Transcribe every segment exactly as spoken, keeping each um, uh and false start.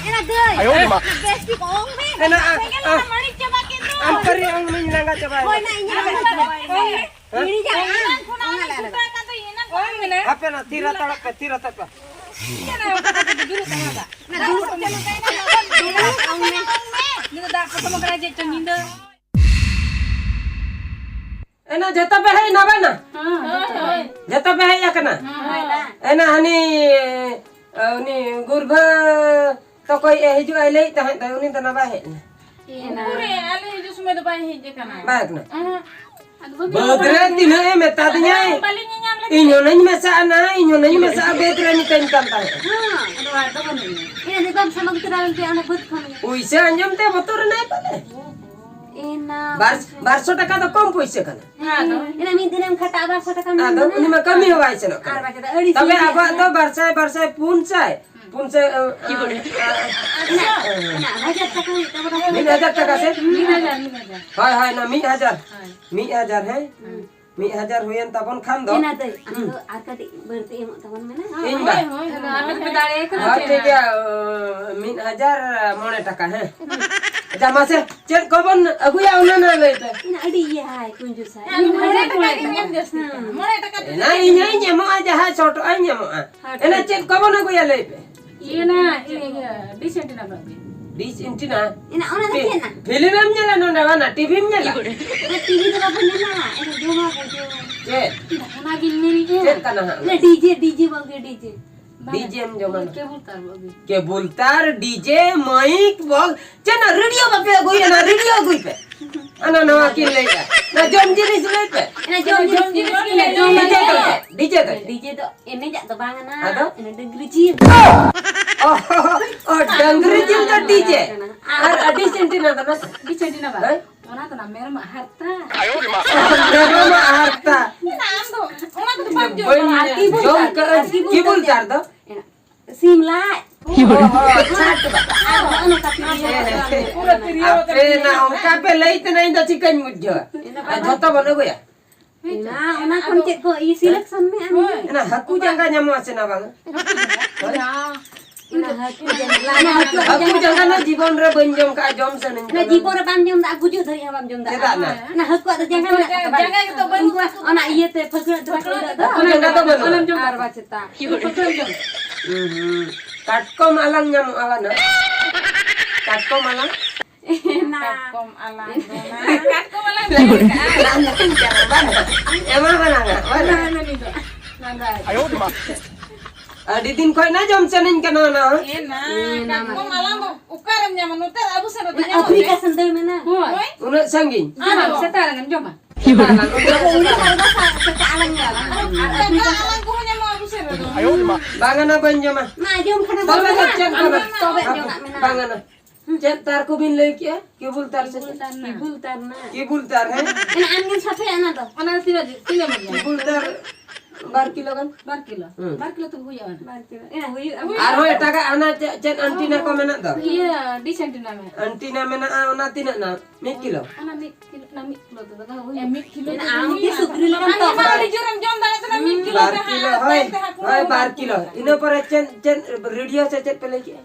ᱮᱱᱟ ᱫᱟᱹᱭ᱾ ᱟᱭᱳ ᱢᱟ᱾ ᱵᱮᱥ ᱴᱷᱤᱠ ᱚᱝ ᱢᱮ᱾ ᱮᱱᱟ, ᱟ, ᱥᱮᱸᱜᱮᱞ ᱟ, ᱢᱟ ᱢᱟᱹᱲᱤᱡ ᱪᱟᱵᱟ ᱠᱮᱫ ᱫᱚ᱾ ᱟᱢ ᱠᱟᱹᱨᱤ ᱚᱝ ᱢᱤᱧ ᱞᱟᱸᱜᱟ ᱪᱟᱵᱟᱭᱮᱱᱟ᱾ ᱦᱳᱭ ᱱᱟ, ᱤᱧ ᱦᱚᱸ ᱞᱟᱸᱜᱟ ᱪᱟᱵᱟᱭᱮᱱᱟ᱾ ᱦᱮᱸ? ᱦᱤᱲᱤᱧ ᱟᱠᱟᱫ ᱟᱢ᱾ ᱚᱝ ᱟᱞᱮ ᱟᱞᱮ᱾ ᱦᱟᱯᱮ ᱱᱟ, ᱛᱷᱤᱨ ᱦᱟᱛᱟᱲᱚᱜ ᱯᱮ, ᱛᱷᱤᱨ ᱦᱟᱛᱟᱲ ᱯᱮ᱾ ᱪᱮᱫ ᱮᱢ ᱫᱩᱲᱩᱵ ᱠᱟᱱᱟ ᱫᱟ? ᱱᱟ ᱫᱩᱲᱩᱵ ᱠᱟᱱᱟ᱾ ᱫᱩᱲᱩᱵ ᱚᱝ ᱢᱮ᱾ ᱧᱤᱫᱟᱹ ᱫᱟᱜ ᱠᱚ ᱛᱟᱢᱟ ᱠᱟᱱᱟ ᱪᱮᱫ ᱪᱚ ᱧᱤᱫᱟᱹ᱾ ᱮᱱᱟ ᱡᱚᱛᱚ ᱯᱮ ᱦᱮᱡ ᱮᱱᱟ ᱵᱟᱝ ᱱᱟ? ᱦᱳᱭ, ᱦᱳᱭ᱾ ᱡᱚᱛᱚ ᱯᱮ ᱦᱮᱡ ᱟᱠᱟᱱᱟ? ᱦᱳᱭ, ᱦᱳᱭ᱾ ᱮᱱᱟ ᱦᱟᱹᱱᱤ, ᱮ, ᱩᱱᱤ ᱜᱩᱨᱵᱷᱟᱹ ᱛᱚᱠᱚᱭ ᱮ ᱦᱤᱡᱩᱜ ᱟᱭ ᱞᱟᱹᱭᱮᱫ ᱛᱟᱦᱮᱸᱫ ᱫᱚ, ᱩᱱᱤ ᱫᱚ ᱱᱟ ᱵᱟᱭ ᱦᱮᱡ ᱮᱱᱟ? ᱩᱠᱩᱨᱮ, ᱟᱞᱮ ᱦᱤᱡᱩᱜ ᱥᱚᱢᱚᱭ ᱫᱚ ᱵᱟᱭ ᱦᱮᱡ ᱟᱠᱟᱱᱟ᱾ ᱵᱟᱭ ᱦᱮᱡ ᱟᱠᱟᱱᱟ? ᱮᱦᱮᱸ᱾ ᱟᱫᱚ ᱵᱟᱹᱵᱤᱱ ᱵᱟᱹᱫᱽ ᱨᱮ ᱵᱟᱲᱟᱭᱟ᱾ ᱛᱤᱱᱟᱹᱜ ᱮ ᱢᱮᱛᱟ ᱫᱤᱧᱟᱭ? ᱵᱟᱹᱞᱤᱧ ᱧᱮᱧᱟᱢ ᱞᱮᱫᱮ᱾ ᱤᱧ ᱦᱚᱸ ᱱᱟᱧ ᱢᱮᱥᱟᱜᱼᱟ ᱱᱟ, ᱤᱧ ᱦᱚᱸ ᱱᱟᱧ ᱢᱮᱥᱟᱜᱼᱟ, ᱵᱟᱹᱫᱽ ᱨᱮ ᱢᱮᱛᱟᱧ ᱠᱟᱱ ᱛᱟᱦᱮᱸᱫ᱾ ᱦᱮᱸ, ᱟᱫᱚ ᱚᱲᱟᱜ ᱫᱚ ᱵᱟᱹᱱᱩᱜ ᱮᱭᱟ᱾ ᱮ, ᱱᱤᱛᱚᱜ ᱥᱟᱢᱟᱝ ᱛᱚᱨᱟ ᱞᱮᱱ ᱛᱟᱭᱟ, ᱚᱱᱟ ᱵᱟᱹᱫᱽ ᱠᱷᱚᱱ ᱜᱮ᱾ ᱯᱩᱭᱥᱟᱹ ᱟᱸᱡᱚᱢ ᱛᱮ ᱵᱚᱛᱚᱨ ᱮᱱᱟᱭ ᱯᱟᱞᱮ᱾ ᱮᱱᱟ ᱵᱟᱨ-, ᱯᱩᱭᱥᱟᱹ᱾ ᱵᱟᱨᱥᱚ ᱴᱟᱠᱟ ᱫᱚ ᱠᱚᱢ ᱯᱩᱭᱥᱟᱹ ᱠᱟᱱᱟ᱾ ᱦᱮᱸ, ᱟᱫᱚ᱾ ᱮᱱᱟ ᱢᱤᱫ ᱫᱤᱱ ᱮᱢ ᱠᱷᱟᱴᱟᱜᱼᱟ, ᱵᱟᱨᱥᱚ ᱴᱟᱠᱟᱢ ᱧᱟᱢᱟ᱾ ᱟᱫᱚ ᱩᱱᱤ ᱢᱟ ᱠᱟᱹᱢᱤ ᱦᱚᱸ ᱵᱟᱭ ᱥᱮᱱᱚᱜ ᱠᱟᱱᱟ᱾ ᱟᱨ ᱵᱟᱠᱷᱟᱡ ᱫᱚ ᱟᱹᱲᱤᱥ ᱛᱚᱵᱮ ᱜᱮ᱾ ᱟᱵᱚᱣᱟᱜ ᱫᱚ ᱵᱟᱨᱥᱟᱭ, ᱵᱟᱨᱥᱟᱭ ᱯᱩᱱ ᱥᱟᱭ, ᱯᱩᱱ ᱥᱟᱭ, ᱟ, ᱟ, ᱟ, ᱮᱱᱟ, ᱮᱱᱟ, ᱦᱟᱡᱟᱨ ᱴᱟᱠᱟ ᱦᱩᱭᱩᱜ ᱛᱟᱵᱚᱱᱟ᱾ ᱢᱤᱫ ᱦᱟᱡᱟᱨ ᱴᱟᱠᱟ ᱥᱮ? ᱢᱤᱫ ᱦᱟᱡᱟᱨ, ᱢᱤᱫ ᱦᱟᱡᱟᱨ᱾ ᱦᱳᱭ, ᱦᱳᱭ, ᱚᱱᱟ ᱢᱤᱫ ᱦᱟᱡᱟᱨ᱾ ᱦᱳᱭ᱾ ᱢᱤᱫ ᱦᱟᱡᱟᱨ, ᱦᱮᱸ? ᱦᱩᱸ᱾ ᱢᱤᱫ ᱦᱟᱡᱟᱨ ᱦᱩᱭᱮᱱ ᱛᱟᱵᱚᱱ ᱠᱷᱟᱱ ᱫᱚ᱾ ᱮᱱᱟ ᱫᱟᱹᱭ, ᱟᱢ ᱫᱚ ᱟᱨ ᱠᱟᱹᱴᱤᱡ ᱵᱟᱹᱲᱛᱤ ᱮᱢᱚᱜ ᱛᱟᱵᱚᱱ ᱢᱮ ᱱᱟ᱾ ᱤᱧ ᱵᱟ? ᱦᱳᱭ, ᱦᱳᱭ, ᱟᱯᱮ ᱫᱚᱯᱮ ᱫᱟᱲᱮᱭᱟᱜ ᱠᱟᱱᱟ ᱦᱳᱭ, ᱪᱮ? ᱴᱷᱤᱠ ᱜᱮᱭᱟ, ᱢᱤᱫ ᱦᱟᱡᱟᱨ ᱢᱚᱬᱮ ᱴᱟᱠᱟ, ᱦᱮᱸ? ᱟᱪᱪᱷᱟ, ᱢᱟᱥᱮ, ᱪᱮᱫ ᱠᱚᱵᱚᱱ ᱟᱹᱜᱩᱭᱟ, ᱚᱱᱟ ᱱᱟ ᱞᱟᱹᱭ ᱯᱮ᱾ ᱤᱧ ᱟᱹᱰᱤ ᱤᱭᱟᱹ ᱦᱟᱭ, ᱠᱩᱧᱡᱩᱥ ᱦᱟᱭ᱾ ᱦᱮᱸ, ᱢᱚᱬᱮ ᱴᱟᱠᱟ ᱜᱮ ᱮᱢ ᱡᱟᱹᱥᱛᱤ ᱠᱟᱱᱟ᱾ ᱦᱩᱸ᱾ ᱢᱚᱬᱮ ᱴᱟᱠᱟ ᱛᱮ ᱮᱱᱟ ᱤᱧ ᱦᱚᱸᱧ ᱮᱢᱚᱜᱼᱟ, ᱡᱟᱦᱟᱸ ᱥᱚᱴᱚᱜ ᱟᱭ ᱧᱟᱢᱚᱜᱼᱟ᱾ ᱦᱮᱸ, ᱮᱱᱟ ᱴᱷᱤᱠ᱾ ᱪᱮᱫ ᱠᱚᱵᱚᱱ ᱟᱹᱜᱩᱭᱟ, ᱞᱟᱹᱭ ᱯᱮ? ᱤᱭᱟᱹ ᱱᱟ, ᱤᱭᱟᱹ, ᱤᱭᱟᱹ, ᱰᱤᱥ ᱮᱱᱴᱤᱱᱟ ᱵᱟᱹᱜᱤ᱾ ᱰᱤᱥ ᱮᱱᱴᱤᱱᱟ? ᱮᱱᱟ, ᱚᱱᱟ ᱫᱚ ᱪᱮᱫ ᱱᱟ? ᱯᱷᱤᱞᱢ ᱮᱢ ᱧᱮᱞᱟ ᱱᱚᱰᱮ, ᱵᱟᱝ ᱱᱟ, ᱴᱤᱵᱷᱤᱢ ᱧᱮᱞᱟ? ᱚᱱᱟ ᱴᱤᱵᱷᱤ ᱫᱚ ᱵᱟᱵᱚᱱ ᱧᱮᱞᱟ, ᱮᱱᱟ ᱡᱚᱢᱟ ᱵᱚ, ᱡᱚᱢᱟ᱾ ᱪᱮᱫ? ᱚᱱᱟ ᱜᱤᱧ ᱢᱮᱱᱮᱫᱼᱟ᱾ ᱪᱮᱫ ᱠᱟᱱᱟ ᱦᱟᱸᱜ? ᱚᱱᱟ ᱰᱤᱡᱮ, ᱰᱤᱡᱮ ᱵᱟᱹᱜᱤ, ᱰᱤᱡᱮ᱾ ᱵᱟᱝ, ᱰᱤᱡᱮᱢ ᱡᱚᱢᱟ ᱱᱟ? ᱠᱮᱵᱩᱞ ᱛᱟᱨ ᱵᱟᱹᱜᱤ᱾ ᱠᱮᱵᱩᱞ ᱛᱟᱨ, ᱰᱤᱡᱮ, ᱢᱟᱭᱤᱠ, ᱵᱚᱠᱥ, ᱪᱮᱫ ᱱᱟ ᱨᱮᱰᱤᱭᱳ ᱵᱟᱯᱮ ᱟᱹᱜᱩᱭᱟ ᱱᱟ? ᱨᱮᱰᱤᱭᱳ ᱟᱹᱜᱩᱭ ᱯᱮ᱾ ᱦᱟᱱᱟ ᱱᱟᱣᱟ ᱠᱤᱱ ᱞᱟᱹᱭᱮᱫᱼᱟ᱾ ᱱᱟ ᱡᱚᱢ ᱡᱤᱱᱤᱥ ᱞᱟᱹᱭ ᱯᱮ᱾ ᱚᱱᱟ ᱡᱚᱢ ᱡᱤᱱᱤᱥ ᱠᱤᱱ ᱞᱟᱹᱭ ᱯᱮ᱾ ᱰᱤᱡᱮ ᱫᱚ, ᱰᱤᱡᱮ ᱫᱚ᱾ ᱰᱤᱡᱮ ᱫᱚ ᱮᱱᱮᱡᱟᱜ ᱫᱚ ᱵᱟᱝ ᱠᱟᱱᱟ᱾ ᱟᱫᱚ? ᱚᱱᱟ ᱰᱟᱹᱝᱨᱤ ᱡᱤᱞ᱾ ᱚ, ᱚ, ᱚ, ᱰᱟᱹᱝᱨᱤ ᱡᱤᱞ ᱫᱚ ᱰᱤᱡᱮ᱾ ᱟᱨ ᱟᱹᱰᱤ ᱥᱮᱱᱴᱤ ᱱᱟ ᱫᱚ ᱱᱟ-, ᱟᱹᱰᱤ ᱥᱮᱱᱴᱤ ᱱᱟ ᱵᱟᱝ? ᱦᱮᱸ? ᱚᱱᱟ ᱫᱚ ᱱᱟ ᱢᱮᱨᱚᱢᱟᱜ ᱦᱟᱨᱛᱟ᱾ ᱢᱮᱨᱚᱢᱟᱜ ᱦᱟᱨᱛᱟ᱾ ᱚᱱᱟ ᱟᱢ ᱫᱚ, ᱚᱱᱟ ᱠᱚᱫᱚ ᱵᱟᱢ ᱡᱚᱢᱟ᱾ ᱵᱟᱹᱧ ᱟᱨ ᱠᱤ ᱵᱩᱞ ᱡᱚᱢ ᱛᱟᱨ, ᱠᱟᱜᱼᱟᱹᱧ᱾ ᱟᱨ ᱠᱤ ᱵᱩᱞ ᱠᱤ ᱵᱩᱞ ᱛᱟᱨ? ᱛᱟᱨ ᱫᱚ? ᱮᱱᱟ, ᱥᱤᱢ ᱞᱟᱡ᱾ ᱚ, ᱚ, ᱟᱪᱪᱷᱟ, ᱟᱪᱪᱷᱟ᱾ ᱟᱨ ᱱᱚᱜᱼᱚ ᱱᱚᱝᱠᱟ ᱛᱤᱨᱭᱳ ᱦᱮᱸ, ᱦᱮᱸ, ᱦᱮᱸ᱾ ᱯᱩᱨᱟᱹ ᱛᱤᱨᱭᱳ ᱟᱯᱮ ᱱᱟ ᱚᱱᱠᱟ ᱯᱮ ᱞᱟᱹᱭ ᱛᱮ ᱱᱟ ᱤᱧ ᱫᱚ ᱪᱤᱠᱟᱹᱧ ᱵᱩᱡᱷᱟᱹᱣᱟ? ᱮᱱᱟ ᱟᱨ ᱵᱟᱵᱟ᱾ ᱡᱷᱚᱛᱚ ᱵᱚᱱ ᱟᱹᱜᱩᱭᱟ᱾ ᱦᱮᱸ ᱪᱚ᱾ ᱚᱱᱟ ᱠᱷᱚᱱ ᱪᱮᱫ ᱠᱚ ᱤᱭᱟᱹ selection ᱢᱮ ᱟᱢ? ᱦᱳᱭ᱾ ᱚᱱᱟ ᱦᱟᱹᱠᱩ ᱡᱟᱸᱜᱟ ᱧᱟᱢᱚᱜ ᱟᱥᱮ ᱱᱟ ᱵᱟᱝ? ᱦᱳᱭ᱾ ᱚᱱᱟ ᱦᱟᱹᱠᱩ ᱡᱟᱸᱜᱟ, ᱚᱱᱟ ᱦᱟᱹᱠᱩ ᱦᱟᱹᱠᱩ ᱡᱟᱸᱜᱟ ᱱᱟ ᱡᱤᱵᱚᱱ ᱨᱮ ᱵᱟᱹᱧ ᱡᱚᱢ ᱠᱟᱜᱼᱟ, ᱡᱚᱢ ᱥᱟᱱᱟᱧ ᱚᱱᱟ ᱠᱟᱱᱟ᱾ ᱡᱤᱵᱚᱱ ᱨᱮ ᱵᱟᱢ ᱡᱚᱢ ᱫᱟ, ᱜᱩᱡᱩᱜ ᱫᱷᱟᱹᱨᱤᱡ ᱦᱚᱸ ᱵᱟᱢ ᱡᱚᱢ ᱫᱟ᱾ ᱪᱮᱫᱟᱜ ᱱᱟ? ᱚᱱᱟ ᱦᱟᱹᱠᱩᱣᱟᱜ ᱫᱚ ᱡᱟᱸᱜᱟ ᱢᱮᱱᱟᱜ ᱛᱟᱠᱚᱣᱟ᱾ ᱡᱟᱸᱜᱟ ᱜᱮᱛᱚ ᱵᱟᱹᱱᱩᱜ ᱩᱱᱠᱩᱣᱟᱜ ᱛᱟᱠᱚᱣᱟ᱾ ᱚᱱᱟ ᱤᱭᱟᱹᱛᱮ ᱯᱷᱟᱹᱠᱲᱟᱹᱜ ᱫᱚ ᱦᱟᱹᱠᱩ ᱡᱟᱸᱜᱟ ᱫᱚ ᱵᱟᱹᱱᱩᱜᱼᱟ᱾ ᱟᱨ ᱵᱟᱪᱮᱛᱟ᱾ ᱦᱩᱸ, ᱦᱩᱸ᱾ ᱠᱟᱴᱠᱚᱢ ᱟᱞᱟᱝ ᱧᱟᱢᱚᱜᱼᱟ ᱵᱟᱝ? ᱠᱟᱴᱠᱚᱢ ᱟᱞᱟᱝ? ᱮᱱᱟ᱾ ᱠᱟᱴᱠᱚᱢ ᱟᱞᱟᱝ ᱫᱚ ᱱᱟ᱾ ᱠᱟᱴᱠᱚᱢ ᱟᱞᱟᱝ ᱫᱚ ᱱᱟ᱾ ᱵᱟᱝ᱾ ᱮᱢᱟ ᱵᱟᱞᱟᱝᱟ, ᱵᱟᱝ᱾ ᱮᱢᱟ ᱵᱟᱞᱟᱝᱟ᱾ ᱟᱹᱰᱤ ᱫᱤᱱ ᱠᱷᱚᱡ ᱱᱟ ᱡᱚᱢ ᱥᱟᱱᱟᱧ ᱠᱟᱱᱟ ᱚᱱᱟ ᱦᱚᱸ᱾ ᱮ ᱱᱟ, ᱮ ᱱᱟ, ᱠᱟᱴᱠᱚᱢ ᱟᱞᱟᱝ ᱫᱚ ᱚᱠᱟᱨᱮᱢ ᱧᱟᱢᱟ? ᱱᱚᱛᱮ ᱟᱵᱚ ᱥᱮᱫ ᱨᱮᱫᱚ ᱧᱟᱢᱚᱜ ᱟᱯᱷᱨᱤᱠᱟ ᱛᱮ᱾ ᱥᱮᱱ ᱫᱟᱹᱲ ᱢᱮᱱᱟ᱾ ᱦᱳᱭ᱾ ᱩᱱᱟᱹᱜ ᱥᱟᱺᱜᱤᱧ? ᱟᱨ ᱥᱮᱛᱟᱜ ᱨᱮᱜᱮᱢ ᱡᱚᱢᱟ᱾ ᱟᱵᱚ ᱩᱱᱤ ᱦᱚᱲ ᱫᱚ ᱥᱟ-, ᱥᱮᱛᱟᱜ ᱟᱞᱟᱝ ᱧᱟᱢᱟ᱾ ᱟᱨ ᱚᱱᱠᱟ ᱟᱞᱟᱝ ᱠᱚᱦᱚᱸ ᱧᱟᱢᱚᱜᱼᱟ ᱟᱵᱚ ᱥᱮᱫ ᱨᱮᱫᱚ᱾ ᱵᱟᱝᱟ ᱱᱟ, ᱵᱟᱹᱧ ᱡᱚᱢᱟ᱾ ᱢᱟ ᱡᱚᱢ ᱠᱷᱟᱱᱮᱢ ᱛᱚᱵᱮ ᱫᱚ ᱡᱚᱢᱟ᱾ ᱪᱮᱫ ᱠᱟᱱᱟ? ᱛᱚᱵᱮ ᱡᱚᱢᱟᱜ ᱢᱮᱱᱟᱜᱼᱟ᱾ ᱵᱟᱝᱟ ᱱᱟ᱾ ᱪᱮᱫ ᱛᱟᱨ ᱠᱚᱵᱤᱱ ᱞᱟᱹᱭ ᱠᱮᱜᱼᱟ? ᱠᱮᱵᱩᱞ ᱛᱟᱨ ᱥᱮ ᱪᱮᱫ? ᱠᱮᱵᱩᱞ ᱛᱟᱨ ᱱᱟ᱾ ᱠᱮᱵᱩᱞ ᱛᱟᱨ, ᱦᱮᱸ? ᱮᱱᱟ ᱟᱢ ᱜᱮᱢ ᱥᱟᱯᱷᱟᱭᱟ ᱚᱱᱟ ᱫᱚ? ᱚᱱᱟ ᱛᱤᱱᱟᱹᱜ, ᱛᱤᱱᱟᱹᱜ ᱵᱟᱡᱮ? ᱠᱮᱵᱩᱞ ᱛᱟᱨ ᱵᱟᱨ ᱠᱤᱞᱳ ᱜᱟᱱ᱾ ᱵᱟᱨ ᱠᱤᱞᱳ? ᱦᱩᱸ᱾ ᱵᱟᱨ ᱠᱤᱞᱳ ᱛᱮ ᱦᱩᱭᱩᱜᱼᱟ ᱚᱱᱟ? ᱵᱟᱨ ᱠᱤᱞᱳ᱾ ᱮᱱᱟ ᱦᱩᱭᱩᱜᱼᱟ᱾ ᱟᱨᱦᱚᱸ ᱮᱴᱟᱜᱟᱜ ᱦᱟᱱᱟ ᱪᱮᱫ, ᱪᱮᱫ antenna ᱠᱚ ᱢᱮᱱᱟᱜ ᱫᱚ? ᱤᱭᱟᱹ, dish antenna ᱢᱮ᱾ Antenna ᱢᱮᱱᱟᱜᱼᱟ, ᱚᱱᱟ ᱛᱤᱱᱟᱹᱜ ᱱᱟ? ᱢᱤᱫ ᱠᱤᱞᱳ? ᱚᱱᱟ ᱢᱤᱫ ᱠᱤᱞᱳ, ᱚᱱᱟ ᱢᱤᱫ ᱠᱤᱞᱳ ᱛᱮᱫᱚ ᱵᱟᱝ ᱦᱩᱭᱩᱜᱼᱟ᱾ ᱮ, ᱢᱤᱫ ᱠᱤᱞᱳ ᱮᱱᱟ ᱛᱮᱫᱚ ᱟᱢ ᱠᱤ ᱦᱩᱭᱩᱜᱼᱟ? ᱥᱩᱠᱨᱤ ᱞᱮᱠᱟᱢ ᱟᱢ ᱛᱚᱯᱟ? ᱢᱟ ᱟᱹᱰᱤ ᱡᱳᱨᱮᱢ ᱡᱚᱢ ᱫᱟᱲᱮᱭᱟᱜ ᱠᱟᱱᱟ, ᱢᱤᱫ ᱠᱤᱞᱳ ᱵᱟᱨ ᱛᱮ ᱦᱟᱸᱜ ᱠᱤᱞᱳ, ᱦᱳᱭ, ᱚᱠᱚᱭ ᱛᱮ ᱦᱟᱹᱠᱩ ᱦᱳᱭ, ᱦᱚᱸ ᱵᱟᱨ ᱵᱟᱢ ᱠᱤᱞᱳ᱾ ᱡᱚᱢ ᱤᱱᱟᱹ ᱯᱚᱨᱮ ᱪᱮᱫ, ᱪᱮᱫ radio ᱥᱮ ᱪᱮᱫ ᱯᱮ ᱞᱟᱹᱭ ᱠᱮᱜᱼᱟ?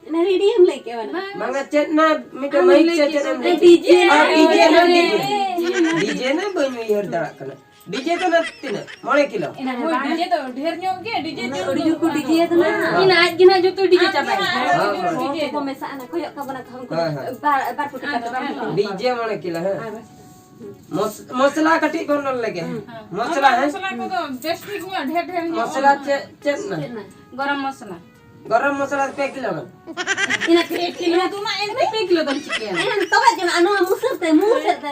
ᱚᱱᱟ ᱨᱮᱰᱤᱭᱳᱢ ᱞᱟᱹᱭ ᱠᱮᱫ ᱵᱟᱝ? ᱵᱟᱝᱟ, ᱪᱮᱫ ᱱᱟ ᱢᱤᱫᱴᱮᱱ ᱟᱢᱮᱢ ᱢᱟᱭᱤᱠ ᱞᱟᱹᱭ ᱥᱮ ᱠᱮᱫ ᱪᱮᱫ ᱮᱢ ᱫᱚ᱾ ᱞᱟᱹᱭ ᱰᱤᱡᱮ ᱠᱮᱫ? ᱟᱨ ᱱᱟ, ᱰᱤᱡᱮ ᱱᱟ, ᱰᱤᱡᱮ᱾ ᱰᱤᱡᱮ᱾ ᱰᱤᱡᱮ ᱱᱟ ᱵᱟᱹᱧ ᱩᱭᱦᱟᱹᱨ ᱫᱟᱲᱮᱭᱟᱜ ᱠᱟᱱᱟ᱾ ᱰᱤᱡᱮ ᱫᱚ ᱱᱟ ᱛᱤᱱᱟᱹᱜ? ᱢᱚᱬᱮ ᱠᱤᱞᱳ? ᱮᱱᱟ ᱦᱳᱭ, ᱵᱟᱝ᱾ ᱰᱤᱡᱮ ᱫᱚ ᱰᱷᱮᱨ ᱧᱚᱜ ᱜᱮ, ᱰᱤᱡᱮ ᱩᱱᱟᱹᱜ ᱡᱳᱨ ᱟᱹᱰᱤ ᱫᱚ ᱡᱳᱨ ᱠᱚ ᱵᱟᱝ᱾ ᱰᱤᱡᱮ ᱠᱟᱱᱟ᱾ ᱦᱳᱭ᱾ ᱤᱧ ᱟᱡ ᱜᱮ ᱱᱟᱜ ᱡᱚᱛᱚ ᱰᱤᱡᱮ ᱦᱳᱭ, ᱪᱟᱵᱟᱭ᱾ ᱦᱳᱭ, ᱦᱳᱭ, ᱦᱳᱭ᱾ ᱦᱚᱲ ᱠᱚᱠᱚ ᱢᱮᱥᱟᱜᱼᱟ ᱱᱟ, ᱠᱚᱭᱚᱜ ᱠᱟᱵᱚᱱᱟ ᱠᱚ ᱩᱱᱠᱩ ᱫᱚ᱾ ᱦᱳᱭ, ᱦᱳᱭ᱾ ᱵᱟᱨ, ᱵᱟᱨ ᱠᱳᱴᱤ ᱠᱟᱛᱮ ᱵᱟᱝ ᱦᱩᱭᱩᱜᱼᱟ᱾ ᱰᱤᱡᱮ ᱢᱚᱬᱮ ᱠᱤᱞᱳ, ᱦᱮᱸ᱾ ᱟᱨ ᱵᱟᱥ᱾ ᱢᱚᱥ-, ᱢᱚᱥᱞᱟ ᱠᱟᱹᱴᱤᱡ ᱵᱚᱱ ᱨᱚᱲ ᱞᱮᱜᱮ᱾ ᱦᱮᱸ᱾ ᱢᱚᱥᱞᱟ, ᱦᱮᱸ? ᱢᱚᱥᱞᱟ ᱠᱚᱫᱚ ᱵᱮᱥ ᱴᱷᱤᱠ ᱧᱚᱜ, ᱰᱷᱮᱨ ᱰᱷᱮᱨ ᱧᱚᱜ᱾ ᱢᱚᱥᱞᱟ ᱪᱮᱫ, ᱪᱮᱫ ᱱᱟ? ᱪᱮᱫ ᱱᱟ? ᱜᱚᱨᱚᱢ ᱢᱚᱥᱞᱟ᱾ ᱜᱚᱨᱚᱢ ᱢᱚᱥᱞᱟ ᱯᱮ ᱠᱤᱞᱳ ᱜᱟᱱ᱾ ᱤᱱᱟᱹ ᱯᱮ ᱠᱤᱞᱳ᱾ ᱤᱱᱟᱹ ᱫᱚ ᱱᱟ ᱮᱱᱛᱮ ᱯᱮ ᱠᱤᱞᱳ ᱫᱚᱢ ᱪᱤᱠᱟᱹᱭᱟ? ᱮᱱ ᱛᱚᱵᱮ ᱡᱚᱢᱟ, ᱱᱚᱣᱟ ᱢᱩᱥᱟᱹᱨ ᱛᱮ, ᱢᱩᱥᱟᱹᱨ ᱛᱮ᱾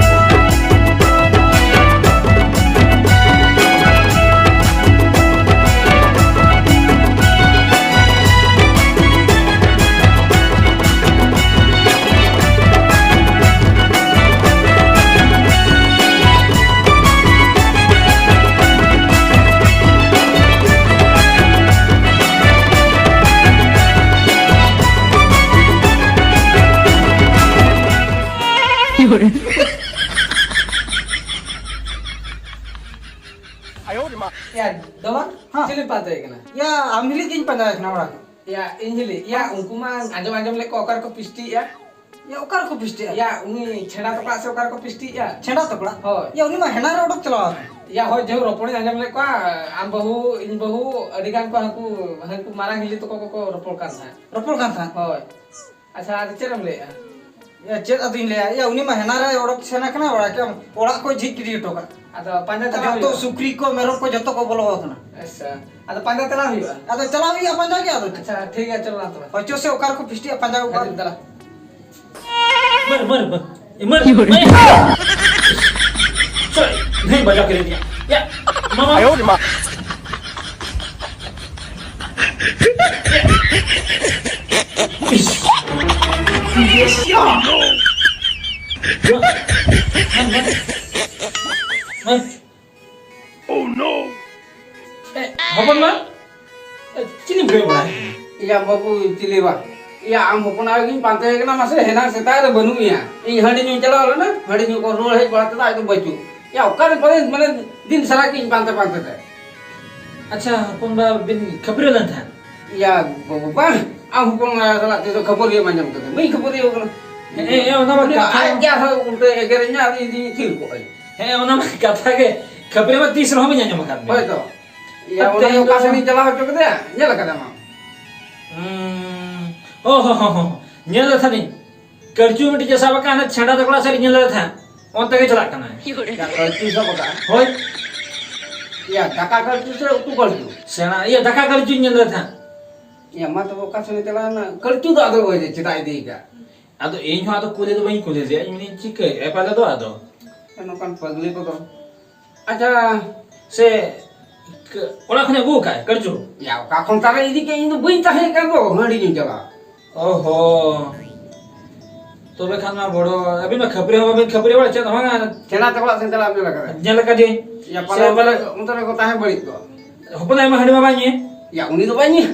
ᱯᱟᱱᱛᱮ ᱠᱟᱱᱟ? ᱭᱟ, ᱟᱢ ᱦᱤᱞᱤ ᱜᱤᱧ ᱯᱟᱸᱡᱟᱭᱮ ᱠᱟᱱᱟ ᱚᱲᱟᱜ ᱨᱮ᱾ ᱭᱟ, ᱤᱧ ᱦᱤᱞᱤ? ᱭᱟ, ᱩᱱᱠᱩ ᱢᱟ ᱟᱸᱡᱚᱢ ᱟᱸᱡᱚᱢ ᱞᱮᱫ ᱠᱚᱣᱟ ᱚᱠᱟ ᱨᱮᱠᱚ ᱯᱤᱥᱴᱤᱜᱼᱟ᱾ ᱭᱟ, ᱚᱠᱟ ᱨᱮᱠᱚ ᱯᱤᱥᱴᱤᱜᱼᱟ? ᱭᱟ, ᱩᱱᱤ ᱪᱷᱮᱸᱰᱟ ᱛᱚᱠᱲᱟ ᱥᱮ ᱚᱠᱟ ᱨᱮᱠᱚ ᱯᱤᱥᱴᱤᱜᱼᱟ? ᱪᱷᱮᱸᱰᱟ ᱛᱚᱠᱲᱟ? ᱦᱳᱭ᱾ ᱭᱟ, ᱩᱱᱤ ᱢᱟ ᱦᱮᱱᱟ ᱨᱮ ᱚᱰᱚᱠ ᱪᱟᱞᱟᱣ ᱟᱠᱟᱱ᱾ ᱭᱟ, ᱦᱳᱭ, ᱡᱮᱦᱳᱠ, ᱨᱚᱯᱚᱲᱤᱧ ᱟᱸᱡᱚᱢ ᱞᱮᱫ ᱠᱚᱣᱟ, ᱟᱢ ᱵᱟᱹᱦᱩ, ᱤᱧ ᱵᱟᱹᱦᱩ, ᱟᱹᱰᱤ ᱜᱟᱱ ᱠᱚ ᱦᱟᱹᱱᱠᱩ, ᱦᱟᱹᱱᱠᱩ ᱢᱟᱨᱟᱝ ᱦᱤᱞᱤ ᱛᱟᱠᱚ ᱠᱚᱠᱚ ᱨᱚᱯᱚᱲ ᱠᱟᱱ ᱛᱟᱦᱮᱸᱫ᱾ ᱨᱚᱯᱚᱲ ᱠᱟᱱ ᱛᱟᱦᱮᱸᱫ? ᱦᱳᱭ᱾ ᱟᱪᱪᱷᱟ, ᱟᱫᱚ ᱪᱮᱫ ᱮᱢ ᱞᱟᱹᱭᱮᱜᱼᱟ? ᱭᱟ, ᱪᱮᱫ ᱟᱫᱚᱧ ᱞᱟᱹᱭᱟ? ᱭᱟ, ᱩᱱᱤ ᱢᱟ ᱦᱮᱱᱟ ᱨᱮ ᱚᱰᱚᱠ ᱥᱮᱱ ᱟᱠᱟᱱᱟ, ᱚᱲᱟᱜ ᱠᱮ-, ᱚᱲᱟᱜ ᱠᱚᱭ ᱡᱷᱤᱡ ᱜᱤᱰᱤ ᱦᱚᱴᱚ ᱠᱟᱜ᱾ ᱟᱫᱚ ᱯᱟᱸᱡᱟ ᱪᱟᱞᱟᱣ ᱡᱚᱛᱚ ᱦᱩᱭᱩᱜᱼᱟ᱾ ᱥᱩᱠᱨᱤ ᱠᱚ, ᱢᱮᱨᱚᱢ ᱠᱚ ᱡᱚᱛᱚ ᱠᱚ ᱵᱚᱞᱚ ᱟᱠᱟᱱᱟ᱾ ᱟᱪᱪᱷᱟ, ᱟᱫᱚ ᱯᱟᱸᱡᱟ ᱪᱟᱞᱟᱣ ᱦᱩᱭᱩᱜᱼᱟ᱾ ᱟᱫᱚ ᱪᱟᱞᱟᱣ ᱦᱩᱭᱩᱜᱼᱟ ᱯᱟᱸᱡᱟ ᱜᱮ ᱟᱫᱚ᱾ ᱟᱪᱪᱷᱟ, ᱴᱷᱤᱠ ᱜᱮᱭᱟ, ᱪᱚᱞᱚ ᱱᱟ ᱛᱚᱵᱮ᱾ ᱦᱚᱪᱚ ᱥᱮ ᱚᱠᱟ ᱨᱮᱠᱚ ᱯᱤᱥᱴᱤᱜᱼᱟ ᱯᱟᱸᱡᱟ ᱠᱚ ᱦᱤᱡᱩᱜ ᱚᱠᱟ᱾ ᱫᱟᱞᱟ᱾ ᱢᱟᱨ, ᱢᱟᱨ, ᱢᱟᱨ᱾ ᱮ, ᱢᱟᱨ, ᱢᱟᱨ᱾ ᱪᱚᱭ, ᱫᱷᱮᱭ ᱵᱟᱡᱟ ᱠᱮᱫᱮ ᱛᱤᱧᱟ᱾ ᱭᱟ, ᱢᱟᱢᱟ᱾ ᱟᱭᱳ ᱨᱮ ᱢᱟ᱾ ᱢᱟᱨ, ᱢᱟᱨ᱾ ᱢᱟᱨ᱾ Oh no! ᱮ, ᱦᱚᱯᱚᱱ ᱵᱟ, ᱮ, ᱪᱤᱞᱤᱢ ᱠᱚᱭᱚᱜ ᱵᱟᱲᱟᱭ? ᱭᱟ ᱵᱟᱹᱵᱩ, ᱪᱤᱞᱤ ᱵᱟ? ᱭᱟ, ᱟᱢ ᱦᱚᱯᱚᱱ ᱟᱭᱳ ᱜᱤᱧ ᱯᱟᱱᱛᱮᱭᱮ ᱠᱟᱱᱟ, ᱢᱟᱥᱮ ᱦᱮᱱᱟᱝ ᱥᱮᱛᱟᱜ ᱨᱮ ᱵᱟᱹᱱᱩᱜ ᱮᱭᱟ᱾ ᱤᱧ ᱦᱟᱺᱰᱤ ᱧᱩᱧ ᱪᱟᱞᱟᱣ ᱞᱮᱱᱟ, ᱦᱟᱺᱰᱤ ᱧᱩ ᱠᱚ ᱨᱩᱣᱟᱹᱲ ᱦᱮᱡ ᱵᱟᱲᱟ ᱠᱟᱛᱮ ᱟᱡ ᱫᱚ ᱵᱟᱹᱪᱩᱜ᱾ ᱭᱟ, ᱚᱠᱟᱨᱮ ᱯᱟᱞᱮ, ᱢᱟᱱᱮ, ᱫᱤᱱ ᱥᱟᱨᱟ ᱜᱤᱧ ᱯᱟᱱᱛᱮ ᱯᱟᱱᱛᱮ ᱛᱮ᱾ ᱟᱪᱪᱷᱟ, ᱦᱚᱯᱚᱱ ᱵᱟ ᱵᱤᱱ ᱠᱷᱟᱹᱯᱟᱹᱨᱤ ᱞᱮᱱ ᱛᱟᱦᱮᱸᱫ? ᱭᱟ ᱵᱟᱹᱵᱩ ᱵᱟ, ᱟᱢ ᱦᱚᱯᱚᱱ ᱟᱭᱳ ᱥᱟᱞᱟᱜ ᱛᱤᱥ ᱦᱚᱸ ᱠᱷᱟᱹᱯᱟᱹᱨᱤ ᱵᱟᱹᱧ ᱟᱸᱡᱚᱢ ᱠᱟᱫᱟ, ᱵᱟᱹᱧ ᱠᱷᱟᱹᱯᱟᱹᱨᱤ ᱟᱠᱟᱱᱟ᱾ ᱦᱮᱸ, ᱦᱮᱸ, ᱚᱱᱟ ᱢᱟ ᱩᱱᱤ ᱠᱟᱛᱷᱟ᱾ ᱟᱡ ᱜᱮ ᱟᱨᱦᱚᱸ ᱩᱞᱴᱟᱹ ᱮᱜᱮᱨᱤᱧᱟ, ᱟᱫᱚ ᱤᱧ ᱫᱩᱧ ᱛᱷᱤᱨ ᱠᱚᱜᱼᱟᱹᱧ᱾ ᱦᱮᱸ, ᱚᱱᱟ ᱢᱟ ᱠᱟᱛᱷᱟ ᱜᱮ, ᱠᱷᱟᱹᱯᱟᱹᱨᱤ ᱢᱟ ᱛᱤᱥ ᱨᱮᱦᱚᱸ ᱵᱟᱹᱧ ᱟᱸᱡᱚᱢ ᱟᱠᱟᱫ ᱢᱮᱭᱟ᱾ ᱦᱳᱭ ᱛᱚ᱾ ᱭᱟ, ᱛᱮᱦᱮᱧ ᱩᱱᱤ ᱫᱚ ᱚᱠᱟ ᱥᱮᱱᱤᱧ ᱪᱟᱞᱟᱣ ᱦᱚᱪᱚ ᱠᱮᱫᱮᱭᱟ, ᱧᱮᱞ ᱟᱠᱟᱫᱟᱢ ᱟᱢ? ᱦᱩᱸ, ᱚ ᱦᱚ ᱦᱚ ᱦᱚ, ᱧᱮᱞ ᱞᱮᱫ ᱛᱟᱦᱮᱱᱤᱧ᱾ ᱠᱟᱹᱲᱪᱩ ᱢᱤᱫᱴᱤᱡ ᱮ ᱥᱟᱵ ᱟᱠᱟᱫ, ᱦᱟᱱᱮ ᱪᱷᱮᱸᱰᱟ ᱛᱟᱠᱲᱟ ᱥᱮᱫ ᱨᱮ ᱧᱮᱞ ᱞᱮᱫᱮ ᱛᱟᱦᱮᱸᱫ, ᱚᱱᱛᱮ ᱜᱮ ᱪᱟᱞᱟᱜ ᱠᱟᱱᱟᱭ᱾ ᱭᱟ, ᱠᱟᱹᱲᱪᱩ ᱥᱟᱵ ᱟᱠᱟᱫ? ᱦᱳᱭ᱾ ᱭᱟ, ᱫᱟᱠᱟ ᱠᱟᱹᱲᱪᱩ ᱥᱮ ᱩᱛᱩ ᱠᱟᱹᱲᱪᱩ? ᱥᱮᱬᱟ, ᱤᱭᱟᱹ, ᱫᱟᱠᱟ ᱠᱟᱹᱲᱪᱩᱧ ᱧᱮᱞ ᱞᱮᱫᱮ ᱛᱟᱦᱮᱸᱫ᱾ ᱭᱟ, ᱢᱟ ᱛᱚᱵᱮ ᱚᱠᱟ ᱥᱮᱱᱮ ᱪᱟᱞᱟᱣ ᱮᱱᱟ? ᱠᱟᱹᱲᱪᱩ ᱫᱚ ᱟᱫᱚ ᱚᱠᱚᱭ ᱪᱮᱫᱟᱜ ᱤᱫᱤ ᱠᱟᱜ? ᱟᱫᱚ ᱤᱧ ᱦᱚᱸ ᱟᱫᱚ ᱠᱩᱞᱤ ᱫᱚ ᱵᱟᱹᱧ ᱠᱩᱞᱤ ᱞᱮᱫᱮᱭᱟ, ᱤᱧ ᱢᱮᱱᱫᱟᱹᱧ ᱪᱤᱠᱟᱹᱭᱮᱫᱼᱟᱭ ᱯᱟᱞᱮ ᱫᱚ ᱟᱫᱚ᱾ ᱱᱚᱝᱠᱟᱱ ᱯᱟᱹᱜᱽᱞᱤ ᱠᱚᱫᱚ᱾ ᱟᱪᱪᱷᱟ᱾ ᱥᱮ ᱠ-, ᱚᱲᱟᱜ ᱠᱷᱚᱱᱮ ᱟᱹᱜᱩ ᱟᱠᱟᱫ ᱠᱟᱹᱲᱪᱩ? ᱭᱟ, ᱚᱠᱟ ᱠᱷᱚᱱ ᱛᱟᱞᱮ ᱤᱫᱤ ᱠᱮᱫ? ᱤᱧ ᱫᱚ ᱵᱟᱹᱧ ᱛᱟᱦᱮᱸ ᱠᱟᱱ ᱫᱚ, ᱦᱟᱺᱰᱤ ᱧᱩᱧ ᱪᱟᱞᱟᱜᱼᱟ᱾ ᱚᱦᱚ᱾ ᱛᱚᱵᱮ ᱠᱷᱟᱱ ᱢᱟ ᱵᱚᱲᱚ, ᱟᱹᱵᱤᱱ ᱢᱟ ᱠᱷᱟᱹᱯᱟᱹᱨᱤ ᱦᱚᱸ ᱵᱟᱹᱵᱤᱱ ᱠᱷᱟᱹᱯᱟᱹᱨᱤ ᱵᱟᱲᱟ, ᱪᱮᱫ ᱦᱚᱸ ᱵᱟᱝᱟ᱾ ᱪᱷᱮᱱᱟ ᱛᱟᱠᱚ ᱚᱲᱟᱜ ᱥᱮᱱ ᱪᱟᱞᱟᱜ ᱮᱢ ᱧᱮᱞ ᱟᱠᱟᱫᱟ? ᱧᱮᱞ ᱟᱠᱟᱫᱤᱧ᱾ ᱭᱟ, ᱥᱮ ᱯᱟᱞᱮ ᱯᱟᱞᱮ ᱚᱱᱛᱮ ᱨᱮᱠᱚ ᱛᱟᱦᱮᱸ ᱵᱟᱹᱲᱤᱡ ᱠᱚ᱾ ᱦᱚᱯᱚᱱ ᱟᱭᱳ ᱢᱟ ᱦᱟᱺᱰᱤ ᱢᱟ ᱵᱟᱭ ᱧᱩᱭᱟ᱾ ᱭᱟ, ᱩᱱᱤ ᱫᱚ ᱵᱟᱭ ᱧᱩᱭᱟ᱾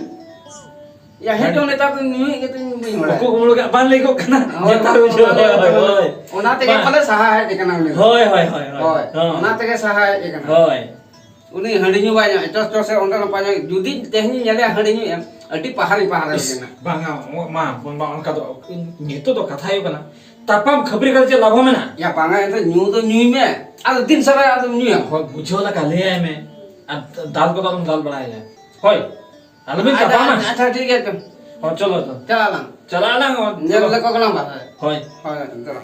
ᱭᱟ, ᱦᱮᱸ ᱪᱚᱝ, ᱱᱮᱛᱟᱨ ᱫᱚ ᱧᱩᱭᱮᱫ ᱜᱮᱛᱚᱧ ᱵᱟᱹᱧ ᱵᱟᱲᱟᱭᱟ᱾ ᱩᱠᱩ ᱩᱢᱩᱞ ᱠᱟᱜ ᱵᱟᱝ ᱞᱟᱹᱭ ᱠᱚᱜ ᱠᱟᱱᱟ᱾ ᱦᱳᱭ, ᱱᱮᱛᱟᱨ ᱦᱳᱭ, ᱵᱩᱡᱷᱟᱹᱣ᱾ ᱦᱳᱭ, ᱦᱳᱭ, ᱦᱳᱭ᱾ ᱚᱱᱟ ᱛᱮᱜᱮ ᱵᱟᱝ᱾ ᱯᱟᱞᱮ ᱥᱟᱦᱟ ᱦᱮᱡ ᱟᱠᱟᱱᱟ ᱩᱱᱤ ᱫᱚ᱾ ᱦᱳᱭ, ᱦᱳᱭ, ᱦᱳᱭ, ᱦᱳᱭ᱾ ᱦᱳᱭ, ᱦᱚᱸ᱾ ᱚᱱᱟ ᱛᱮᱜᱮ ᱥᱟᱦᱟ ᱦᱮᱡ ᱟᱠᱟᱱᱟ᱾ ᱦᱳᱭ᱾ ᱩᱱᱤ ᱦᱟᱺᱰᱤ ᱧᱩ ᱵᱟᱭ ᱧᱟᱢᱟ, ᱪᱚᱥ ᱪᱚᱥ ᱮ ᱚᱸᱰᱮ ᱱᱟᱯᱟᱭ ᱧᱚᱜ᱾ ᱡᱩᱫᱤ ᱛᱮᱦᱮᱧ ᱧᱮᱞᱮᱭᱟ ᱦᱟᱺᱰᱤ ᱧᱩᱭᱮᱫ, ᱟᱹᱰᱤ ᱯᱟᱦᱟᱨᱤᱧ ᱯᱟᱦᱟᱨ ᱤᱥ, ᱠᱟᱱᱟ᱾ ᱵᱟᱝᱟ, ᱢᱟ, ᱢᱟ, ᱚᱱᱠᱟ ᱫᱚ, ᱱᱤᱛᱚᱜ ᱫᱚ ᱠᱟᱛᱷᱟ ᱦᱩᱭᱩᱜ ᱠᱟᱱᱟ, ᱛᱟᱯᱟᱢ ᱠᱷᱟᱹᱯᱟᱹᱨᱤ ᱠᱟᱛᱮ ᱪᱮᱫ ᱞᱟᱵᱷ ᱦᱚᱸ ᱢᱮᱱᱟᱜᱼᱟ? ᱭᱟ, ᱵᱟᱝᱟ, ᱮᱱᱛᱮ ᱧᱩ ᱫᱚ ᱧᱩᱭ ᱢᱮ, ᱟᱫᱚ ᱛᱤᱱ ᱥᱟᱨᱟ ᱟᱫᱚᱢ ᱧᱩᱭᱟ? ᱦᱳᱭ, ᱵᱩᱡᱷᱟᱹᱣ ᱞᱮᱠᱟ ᱞᱟᱹᱭᱟᱭ ᱢᱮ, ᱟᱨ ᱫᱟᱞ ᱠᱚᱫᱚ ᱟᱞᱚᱢ ᱫᱟᱞ ᱵᱟᱲᱟᱭᱟ᱾ ᱦᱳᱭ, ᱟᱞᱚᱵᱤᱱ ᱟᱪᱪᱷᱟ, ᱛᱟᱯᱟᱢᱟ᱾ ᱟᱪᱪᱷᱟ, ᱴᱷᱤᱠ ᱜᱮᱭᱟ, ᱛᱚ᱾ ᱦᱚᱸ, ᱪᱚᱞᱚ ᱛᱚ᱾ ᱪᱟᱞᱟᱜ ᱟᱞᱟᱝ᱾ ᱪᱟᱞᱟᱜ ᱟᱞᱟᱝ, ᱦᱚᱸ, ᱧᱮᱞ ᱪᱚᱞᱚ᱾ ᱞᱮᱠᱚ ᱠᱟᱱᱟ ᱵᱟᱦᱨᱮ᱾ ᱦᱳᱭ᱾ ᱦᱳᱭ, ᱪᱚᱞᱚ᱾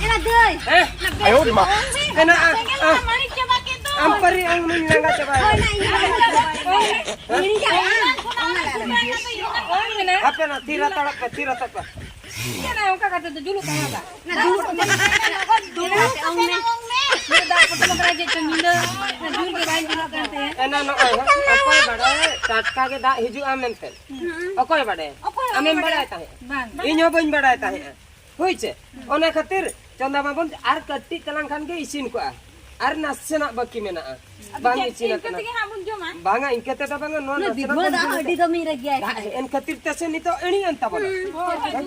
ᱮᱨᱟ ᱫᱟᱹᱭ, ᱦᱮᱸ? ᱟᱭᱳ ᱨᱮ ᱢᱟ᱾ ᱮᱱᱟ, ᱟ, ᱥᱮᱸᱜᱮᱞ ᱟ᱾ ᱢᱟ ᱢᱟᱹᱲᱤ ᱪᱟᱵᱟ ᱠᱮᱫ ᱫᱚ᱾ ᱟᱢ ᱯᱟᱹᱨᱤ ᱚᱝ ᱢᱟᱹᱧ ᱞᱟᱸᱜᱟ ᱪᱟᱵᱟᱭᱮᱱᱟ᱾ ᱦᱳᱭ, ᱱᱟ, ᱤᱧ ᱦᱚᱸ ᱞᱟᱸᱜᱟ ᱪᱟᱵᱟᱭᱮᱱᱟ᱾ ᱦᱤᱲᱤᱧ ᱪᱟᱵᱟ᱾ ᱮᱱᱟᱝ ᱠᱷᱚᱱᱟᱜ ᱚᱱᱟ ᱞᱟᱸᱜᱟ ᱪᱟᱵᱟᱭᱮᱱᱟ᱾ ᱦᱟᱯᱮ ᱱᱟ, ᱛᱷᱤᱨ ᱦᱟᱛᱟᱲᱚᱜ ᱯᱮ, ᱛᱷᱤᱨ ᱦᱟᱛᱟᱲ ᱯᱮ᱾ ᱪᱮᱫ ᱚᱱᱠᱟ ᱠᱟᱛᱮ ᱫᱚ ᱡᱩᱞᱩᱜ ᱠᱟᱱᱟ ᱵᱟ? ᱱᱟ ᱫᱩᱲᱩᱵ ᱠᱟᱛᱮ ᱚᱝ ᱢᱮ᱾ ᱱᱤᱭᱟᱹ ᱫᱟᱜ ᱯᱚᱴᱚᱢ ᱟᱠᱟᱱᱟ ᱡᱮ ᱪᱚ ᱧᱤᱫᱟᱹ, ᱱᱟ ᱡᱩᱞ ᱜᱮ ᱵᱟᱝ ᱡᱩᱞᱩᱜ ᱠᱟᱱ ᱛᱟᱦᱮᱸᱫ᱾ ᱮᱱᱟ ᱱᱚᱜᱼᱚᱭ ᱦᱟᱸᱜ, ᱚᱠᱚᱭ ᱵᱟᱰᱟᱭ ᱴᱟᱴᱠᱟ ᱜᱮ ᱫᱟᱜ ᱦᱤᱡᱩᱜᱼᱟ ᱢᱮᱱᱛᱮ᱾ ᱦᱩᱸ᱾ ᱚᱠᱚᱭ ᱵᱟᱰᱟᱭᱟ? ᱚᱠᱚᱭ ᱦᱚᱸ ᱟᱢᱮᱢ ᱵᱟᱝ ᱵᱟᱰᱟᱭ ᱵᱟᱰᱟᱭᱟ᱾ ᱛᱟᱦᱮᱸᱫ? ᱵᱟᱝ᱾ ᱤᱧ ᱦᱚᱸ ᱵᱟᱹᱧ ᱵᱟᱰᱟᱭ ᱛᱟᱦᱮᱸᱫᱼᱟ᱾ ᱦᱳᱭ ᱪᱮ? ᱚᱱᱟ ᱠᱷᱟᱹᱛᱤᱨ ᱪᱚᱸᱫᱟ ᱢᱟᱵᱚᱱ ᱟᱨ ᱠᱟᱹᱴᱤᱡ ᱛᱟᱞᱟᱝ ᱠᱷᱟᱱ ᱜᱮ ᱤᱥᱤᱱ ᱠᱚᱜᱼᱟ᱾ ᱟᱨ ᱱᱟᱥᱮᱱᱟᱜ ᱵᱟᱹᱠᱤ ᱢᱮᱱᱟᱜᱼᱟ᱾ ᱟᱫᱚ ᱵᱟᱝ ᱪᱮᱫ ᱤᱥᱤᱱ ᱤᱱᱠᱟᱹ ᱟᱠᱟᱱᱟ᱾ ᱛᱮᱜᱮ ᱦᱟᱸᱜ ᱵᱚᱱ ᱡᱚᱢᱟ? ᱵᱟᱝᱟ, ᱤᱱᱠᱟᱹ ᱛᱮᱫᱚ ᱵᱟᱝᱟ, ᱱᱚᱣᱟ ᱱᱩᱭ ᱱᱟᱥᱮᱱᱟᱜ ᱵᱤᱫᱷᱣᱟ ᱵᱚᱱ ᱫᱚ ᱡᱚᱢ ᱟᱹᱰᱤ ᱮᱫᱟ᱾ ᱫᱚᱢᱤᱧ ᱨᱟᱹᱜᱤᱭᱟᱭ ᱫᱟᱜ ᱠᱟᱱᱟ᱾ ᱦᱮᱡ ᱮᱱ ᱠᱷᱟᱹᱛᱤᱨ ᱛᱮ ᱥᱮ ᱱᱤᱛᱚᱜ ᱮᱲᱤ ᱮᱱ ᱛᱟᱵᱚᱱᱟ᱾ ᱦᱩᱸ᱾ ᱦᱮᱸ?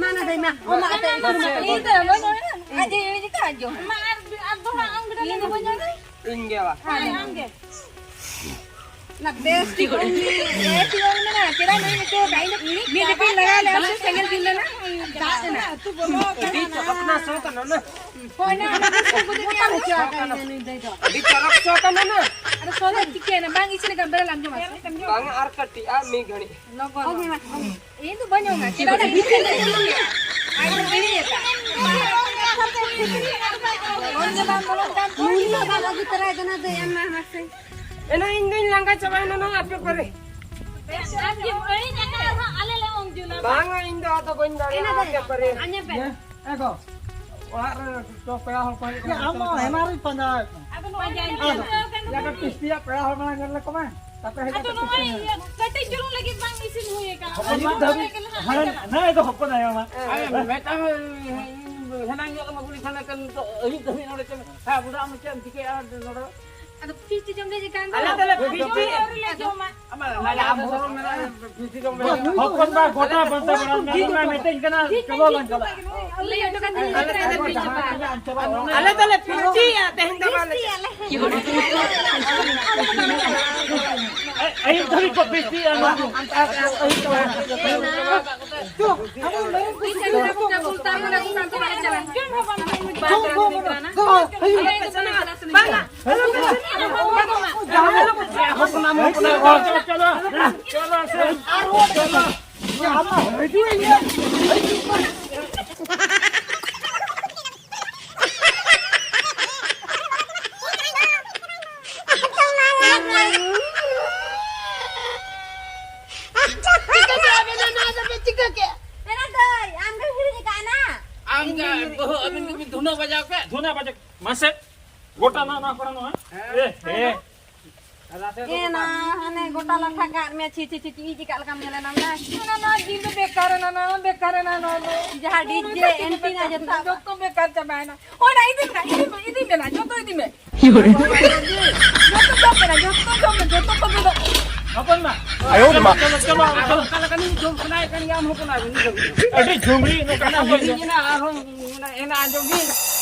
ᱢᱟ ᱱᱟ ᱫᱟᱹᱭ ᱢᱟ, ᱚᱱᱟ ᱟᱛᱮ ᱤᱥᱤᱱ ᱢᱟ᱾ ᱤᱧ ᱫᱚ ᱵᱟᱹᱧ ᱚᱲᱮ, ᱟᱡ ᱮ ᱮᱲᱤ ᱠᱟᱜ ᱡᱚᱢ᱾ ᱢᱟ ᱟᱨ, ᱟᱨ ᱫᱚᱦᱲᱟ ᱟᱢ ᱜᱮ ᱤᱧ ᱫᱚ ᱵᱟᱹᱧ ᱚᱲᱮ᱾ ᱤᱧ ᱜᱮ ᱵᱟ᱾ ᱦᱳᱭ, ᱟᱢ ᱜᱮ᱾ ᱚᱱᱟ ᱵᱮᱥ ᱴᱷᱤᱠ ᱚᱝ ᱢᱮ, ᱵᱮᱥ ᱴᱷᱤᱠ ᱚᱝ ᱢᱮ ᱱᱟ, ᱪᱮᱫᱟᱜ ᱱᱩᱭ ᱱᱤᱛᱚᱜ ᱫᱟᱜ ᱤᱧ ᱢᱤᱫ ᱫᱤᱯᱤᱞ ᱞᱟᱜᱟᱣ ᱞᱮ, ᱟᱢ ᱥᱮ ᱥᱮᱸᱜᱮᱞ ᱡᱩᱞ ᱞᱮᱱᱟ, ᱫᱟᱜ ᱮᱱᱟ᱾ ᱟᱹᱰᱤ ᱪᱚᱨᱚᱠ ᱨᱮᱱᱟᱜ ᱥᱚ ᱠᱟᱱᱟ ᱱᱟ᱾ ᱦᱳᱭ ᱱᱟ, ᱚᱱᱟ ᱫᱚ ᱥᱚ ᱠᱚᱫᱚ ᱵᱚᱛᱚᱨ ᱦᱚᱪᱚ ᱟᱠᱟᱫ ᱱᱩᱭ ᱫᱚᱭ ᱫᱚ᱾ ᱟᱹᱰᱤ ᱪᱚᱨᱚᱠ ᱥᱚ ᱠᱟᱱᱟ ᱱᱟ᱾ ᱟᱫᱚ ᱥᱚ ᱫᱚ ᱪᱤᱠᱟᱹᱭᱮᱱᱟ? ᱵᱟᱝ ᱤᱥᱤᱱ ᱟᱠᱟᱱ ᱵᱮᱨᱮᱞ ᱟᱢ ᱡᱚᱢᱟ ᱥᱮ? ᱵᱟᱝ, ᱟᱨ ᱠᱟᱹᱴᱤᱡ, ᱟᱨ ᱢᱤᱫ ᱜᱷᱟᱹᱲᱤᱡ᱾ ᱞᱚᱜᱚᱱ᱾ ᱚᱝ ᱢᱮ ᱢᱟ, ᱚᱝ ᱢᱮ᱾ ᱤᱧ ᱫᱚ ᱵᱟᱹᱧ ᱚᱝᱟ, ᱪᱮᱫᱟᱜ ᱥᱮ ᱵᱷᱤᱛᱤᱨ ᱨᱮ ᱤᱧ ᱟᱡ ᱫᱚ ᱦᱤᱲᱤᱧ ᱟᱠᱟᱫ᱾ ᱵᱚᱞᱚᱱ ᱜᱮ ᱵᱟᱢ ᱵᱚᱞᱚᱱ ᱠᱟᱱ ᱛᱚ᱾ ᱱᱩᱭ ᱦᱚᱸ ᱵᱟᱢ ᱟᱹᱜᱩ ᱛᱚᱨᱟᱭ ᱠᱟᱱᱟ, ᱫᱟᱹᱭ, ᱟᱢ ᱢᱟ ᱢᱟᱥᱮ᱾ ᱮᱱᱟ ᱤᱧ ᱫᱩᱧ ᱞᱟᱸᱜᱟ ᱪᱟᱵᱟᱭᱮᱱᱟ ᱱᱚᱣᱟ ᱟᱯᱮ ᱯᱚᱨᱮ᱾ ᱟᱢ ᱡᱮᱢ ᱟᱹᱲᱤᱧ ᱟᱠᱟᱫ ᱨᱮᱦᱚᱸ ᱟᱞᱮ ᱞᱮ ᱚᱝ ᱡᱩᱞᱟ᱾ ᱵᱟᱝᱟ, ᱤᱧ ᱫᱚ ᱟᱫᱚ ᱵᱟᱹᱧ ᱮᱱᱟ ᱫᱟᱲᱮᱭᱟᱜᱼᱟ ᱫᱟᱹᱭ, ᱟᱯᱮ ᱯᱚᱨᱮ᱾ ᱟᱸᱡᱚᱢ ᱯᱮ᱾ ᱮ ᱜᱚ, ᱚᱲᱟᱜ ᱨᱮ ᱛᱚ ᱯᱮᱲᱟ ᱦᱚᱲ ᱠᱚ ᱦᱮᱡ ᱠᱟᱱᱟ, ᱟᱢ ᱦᱚᱸ ᱦᱮᱢᱟ ᱨᱤᱧ ᱯᱟᱸᱡᱟᱭᱮᱫ ᱢᱮ᱾ ᱟᱫᱚ ᱱᱚᱣᱟ ᱡᱟᱭᱜᱟ ᱟᱫᱚ ᱨᱮ ᱠᱟᱹᱢᱤ᱾ ᱭᱟ ᱠᱚ ᱠᱤᱥᱛᱤᱭᱟᱜ ᱯᱮᱲᱟ ᱦᱚᱲ ᱢᱟ ᱧᱮᱞ ᱞᱮᱠᱚ ᱢᱮ, ᱛᱟᱯᱮ ᱦᱮᱡ ᱟᱫᱚ ᱠᱟᱛᱮ ᱱᱚᱜᱼᱚᱭ ᱠᱤᱥᱛᱤ ᱢᱮ᱾ ᱤᱭᱟᱹ ᱠᱟᱹᱴᱤᱡ ᱪᱩᱞᱩᱝ ᱞᱟᱹᱜᱤᱫ ᱵᱟᱝ ᱤᱥᱤᱱ ᱦᱩᱭ ᱟᱠᱟᱱᱟ᱾ ᱦᱚᱯᱚᱱ ᱚᱱᱟ ᱫᱷᱟᱹᱵᱤᱡ ᱞᱟᱹᱜᱤᱫ ᱞᱮ ᱦᱟᱱᱮ, ᱦᱟᱸᱡᱚᱢᱟ᱾ ᱱᱮ ᱫᱚ ᱦᱚᱯᱚᱱ ᱟᱭᱳ ᱢᱟ᱾ ᱟᱨ ᱢᱤᱫᱴᱟᱝ ᱦᱮᱱᱟᱝ ᱧᱚᱜ ᱨᱮᱢᱟ ᱠᱩᱞᱤ ᱠᱷᱟᱱ ᱱᱤᱛᱚᱜ ᱟᱹᱭᱩᱵ ᱫᱷᱟᱹᱵᱤᱡ ᱱᱚᱰᱮ ᱪᱮᱫ ᱮᱢ, ᱦᱮᱸ, ᱵᱩᱰᱷᱟ ᱟᱢ ᱪᱮᱫ ᱮᱢ ᱪᱤᱠᱟᱹᱭᱟ ᱱᱚᱰᱮ? ᱟᱫᱚ ᱯᱷᱤᱥᱴᱤ ᱡᱚᱢ ᱞᱮ ᱪᱮᱫ ᱠᱟᱱ ᱫᱚ? ᱟᱞᱮ ᱫᱚᱞᱮ ᱯᱷᱤᱥᱴᱤ᱾ ᱟᱹᱣᱨᱤ ᱞᱮ ᱡᱚᱢᱟ᱾ ᱟᱢᱟᱜ ᱞᱟᱡ ᱟᱢ ᱵᱚᱨᱚᱱ ᱢᱮᱱᱟᱜᱼᱟ, ᱯᱷᱤᱥᱴᱤ ᱡᱚᱢ ᱞᱮ᱾ ᱦᱚᱯᱚᱱ ᱵᱟ ᱜᱚᱴᱟ ᱵᱟᱱᱛᱟ ᱵᱟᱲᱟ ᱢᱮᱱᱟᱜ ᱢᱮᱛᱮᱧ ᱠᱟᱱᱟ, ᱪᱚᱞᱚ ᱞᱟᱝ ᱪᱟᱞᱟᱜᱼᱟ᱾ ᱞᱟᱹᱭ ᱦᱚᱴᱚ ᱠᱟᱛᱮ ᱞᱤᱧ ᱪᱟᱞᱟᱜᱼᱟ᱾ ᱟᱞᱮ ᱫᱚᱞᱮ ᱯᱷᱤᱥᱴᱤᱭᱟ, ᱛᱮᱦᱮᱧ ᱫᱚ ᱵᱟᱞᱮ ᱯᱷᱤᱥᱴᱤᱭᱟᱞᱮ᱾ ᱟᱹᱭᱩᱵ ᱫᱷᱟᱹᱵᱤᱡ ᱠᱚ ᱯᱷᱤᱥᱴᱤᱭᱟ ᱱᱚᱣᱟ᱾ ᱵᱟᱝᱟ᱾ ᱪᱤᱠᱟᱹ ᱠᱮᱫ? ᱢᱮᱱᱟ ᱫᱟᱹᱭ, ᱟᱢ ᱜᱮᱢ ᱦᱤᱲᱤᱧ ᱟᱠᱟᱫᱼᱟ ᱱᱟ? ᱟᱢ ᱜᱮ, ᱵᱟᱹᱦᱩ, ᱟᱹᱵᱤᱱ ᱜᱮᱵᱤᱱ ᱫᱷᱩᱱᱟᱹ ᱵᱟᱡᱟᱣ ᱠᱮᱫ᱾ ᱫᱷᱩᱱᱟᱹ ᱵᱟᱡᱟᱣ, ᱢᱟᱥᱮ, ᱜᱚᱴᱟ ᱱᱟ, ᱱᱚᱣᱟ ᱠᱚᱨᱮ ᱱᱚᱣᱟ᱾ ᱦᱮᱸ᱾ ᱮ, ᱮ᱾ ᱮ ᱱᱟ, ᱦᱟᱱᱮ ᱜᱚᱴᱟ ᱞᱟᱴᱷᱟ ᱠᱟᱜ ᱢᱮ, ᱪᱷᱤ, ᱪᱷᱤ, ᱪᱷᱤ, ᱪᱷᱤ, ᱤᱡ ᱠᱟᱜ ᱞᱮᱠᱟᱢ ᱧᱮᱞᱮᱱᱟ ᱱᱟ᱾ ᱱᱟ, ᱱᱟ, ᱡᱤᱞ ᱫᱚ ᱵᱮᱠᱟᱨ ᱮᱱᱟ, ᱱᱟ, ᱵᱮᱠᱟᱨ ᱮᱱᱟ, ᱱᱟ, ᱱᱟ᱾ ᱡᱟᱦᱟᱸ ᱰᱤᱡᱮ ᱮᱱᱴᱤᱱᱟ ᱡᱚᱛᱚ᱾ ᱡᱚᱛᱚ ᱵᱮᱠᱟᱨ ᱪᱟᱵᱟᱭᱮᱱᱟ᱾ ᱚᱱᱟ ᱤᱫᱤ ᱢᱮ, ᱤᱫᱤ ᱢᱮ, ᱤᱫᱤ ᱢᱮ ᱱᱟ, ᱡᱚᱛᱚ ᱤᱫᱤ ᱢᱮ᱾ ᱡᱚᱛᱚ ᱡᱚᱢ ᱢᱮ ᱱᱟ, ᱡᱚᱛᱚ ᱡᱚᱢ ᱢᱮ, ᱡᱚᱛᱚ ᱠᱚ ᱜᱮᱫᱚᱜ᱾ ᱦᱚᱯᱚᱱ ᱢᱟ᱾ ᱟᱭᱳ ᱢᱟ᱾ ᱪᱚᱞᱚ, ᱪᱚᱞᱚ, ᱪᱚᱞᱚ᱾ ᱚᱠᱟ ᱞᱮᱠᱟᱱᱤᱡ ᱡᱚᱢ ᱥᱟᱱᱟᱭᱮᱫ ᱠᱟᱱ ᱜᱮᱭᱟ ᱟᱢ ᱦᱚᱯᱚᱱ ᱟᱭᱳ, ᱱᱤᱛ ᱫᱷᱟᱹᱵᱤᱡ᱾ ᱟᱹᱰᱤ ᱡᱷᱩᱢᱨᱤ ᱱᱚᱝᱠᱟ ᱮᱱᱟ ᱠᱟᱛᱷᱟ ᱦᱤᱲᱤᱧ ᱮᱱᱟ, ᱟᱨᱦᱚᱸ ᱮᱱᱟ ᱟᱸᱡᱚᱢ ᱵᱤᱱ᱾